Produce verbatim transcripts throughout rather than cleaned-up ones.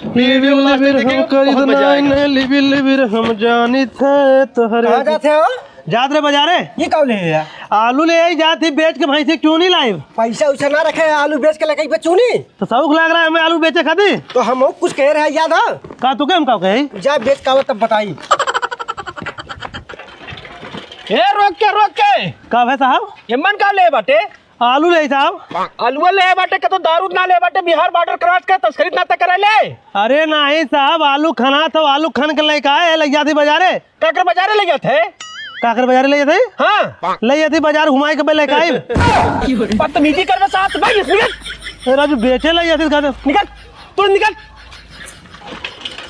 लिबिर, लिबिर हम करित नाई, लिबिर, लिबिर हम जानित है तोहरे। कहाँ जात हो? जात रहे बजारे। ये का ले है? आलू ले आई जात ही, बेच के भैंसी चूनी लाइब। पैसा उसा ना रखे, आलू बेच के लेके चूनी। तो शौक लाग रहा है हमें आलू बेचे खातिर। तो हम कुछ कह रहे हैं, याद है? का तू के हम का कहे? जा बेच का तब बताई। ए, रोक के, रोक के। का भाई साहब? एमन का ले बाटे? आलू ले साहब। आलूआ ले बाटे के तो दारू ना ले बाटे, बिहार बॉर्डर क्रॉस के तस्करी ना त करे ले। अरे नाही साहब, आलू खना तो आलू खन के लेके आए, ले जाती बजारे। काकर बजारे ले जाते? काकर बजारे ले जाते? हाँ। ले जाती बजार घुमाए के बे लेके आए। बदतमीजी करबे साथ भाई, निकल। ए राजू, बेचे ले जाती का तो। निकल, तू निकल।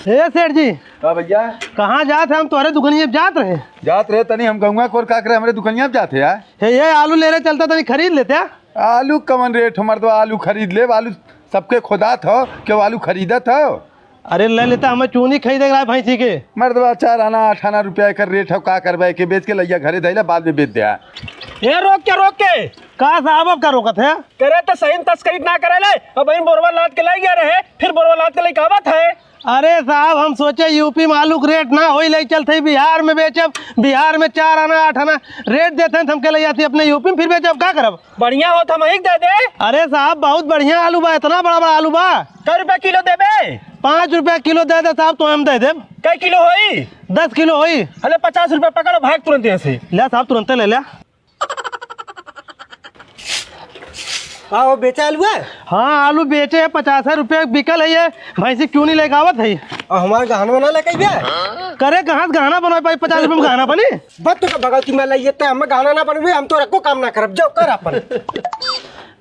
ए सेठ जी। हाँ भैया। कहाँ जात है? हम तोहरे दुकनिया पे जात रहे। जात रहे तनी हम गौवा कोर का करे हमरे दुकनिया पे जात है यार। हे, ये आलू ले रहे चलता तनी खरीद लेते। आलू कवन रेट हो मर्दवा, आलू खरीद लेब, आलू सबके खोदात हो, केहू आलू खरीदत हो? अरे ले लेता, हमें चूनी खरीदे के रहा भैंसी के। मर्दवा चार आना आठ आना रुपया एकर रेट हो, का करबे के बेच के लइया घरे धइला बाद में बेच दे। ए रोक के, रोक के। का साहब अब का रोकत है? करे तो सही में तस्करी ना करे ले, अब इन बोरवा लाद के लाई गया रहे, फिर बोरवा लाद के लेके आवत है। अरे साहब, हम सोचे यूपी में आलू के रेट ना होई, ले चलते बिहार में बेचब। बिहार में चार आना आठ आना रेट देते हैं, हमके ले जाती अपने यूपी में, फिर बेचब, का करब? बढ़िया होत हम ही दे दे। अरे साहब, बहुत बढ़िया आलू बा, इतना बड़ा बड़ा आलू बा। कै रुपया किलो देबे? पाँच रुपया किलो दे दे साहब, तो हम दे देब। कै किलो होई? दस किलो होई। अरे पचास रुपया पकड़, भाग तुरंत यहाँ से। ले साहब, तुरंते ले ले। का हो, बेचा आलू है? हाँ, आलू बेचे है, पचास रुपये बिकल है ये। भैंसी क्यों नहीं लेके आवत है? और हमारे गहना बना लेके बे? करे कहाँ से गहना बना पाई, पचास रुपये में गहना बनी? बस तू तो भगवती में लाइए, ते हमें गहना ना बनबे, हम तो रखो काम ना करब, जाओ कर अपन।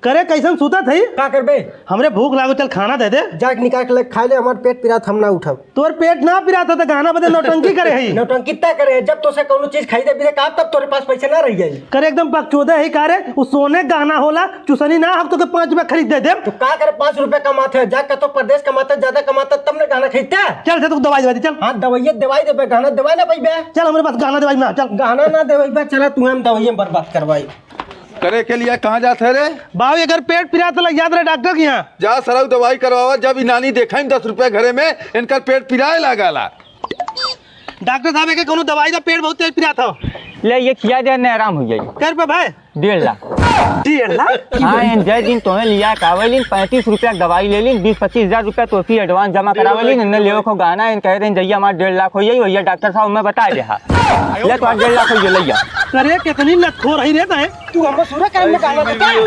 करे कैसन सुतत है? का करबे? हमरे भूख लागो, चल खाना दे दे। जाके निकाल के ले खा ले, हमार पेट पिरात, हम ना उठब। तोर पेट ना पिरात हो तो गहना बदे नौटंकी करे है। नौटंकी तय करे है, जब तोसे कौनो चीज खरीदे बिदे का, तब तोरे पास पैसे ना रह जाई। करे एकदम बकचोदे है का रे? उ सोने गहना होला, चुसनी ना, हम तोके पाँच रुपया खरीद दे देब। तो का करे, पाँच रुपया कमात है, जा कतो परदेस कमाता, ज्यादा कमाता, तब ने गहना खरीदता। चल से तू दवाई दवाई दे, चल। हाँ, दवाइये दवाई देबे, गहना दवाई ना पइबे। चल, हमरे पास गहना दवाई ना, चल। गहना ना देबे, चला तू हम दवाइये में बर्बाद करवाई। करे के लिए कहाँ जात है रे? बाबू, एकर पेट पिरात लग जात रहे डॉक्टर के यहाँ। जा सरऊ दवाई करवावा, जब ई नानी देखा दस रुपया घरे में, इनकर पेट पिराए लागला। डॉक्टर साहब, एके कौनो दवाई दा, पेट बहुत तेज पिरात हो। ले, ये खिया दे, ने आराम हो जाई। कै रुपया भाई? डेढ़ लाख। डेढ़ लाख? हाँ, इन जय दिन तोहे लिया कावेलिन, पैंतीस रुपया के दवाई ले लिन, बीस पच्चीस हजार रुपया तो फी एडवांस जमा करावेलिन, इन्हें लेवे को गहना, इन कह रहे हैं, जइया हमार डेढ़ लाख हो जाई, भैया डॉक्टर साहब, मैं बता दे हा। ले, तो डेढ़ लाख हो गया, ले जा। अरे, कितनी लतखोर है रे तैं। तू हमको सुरा कर में गाना देता है।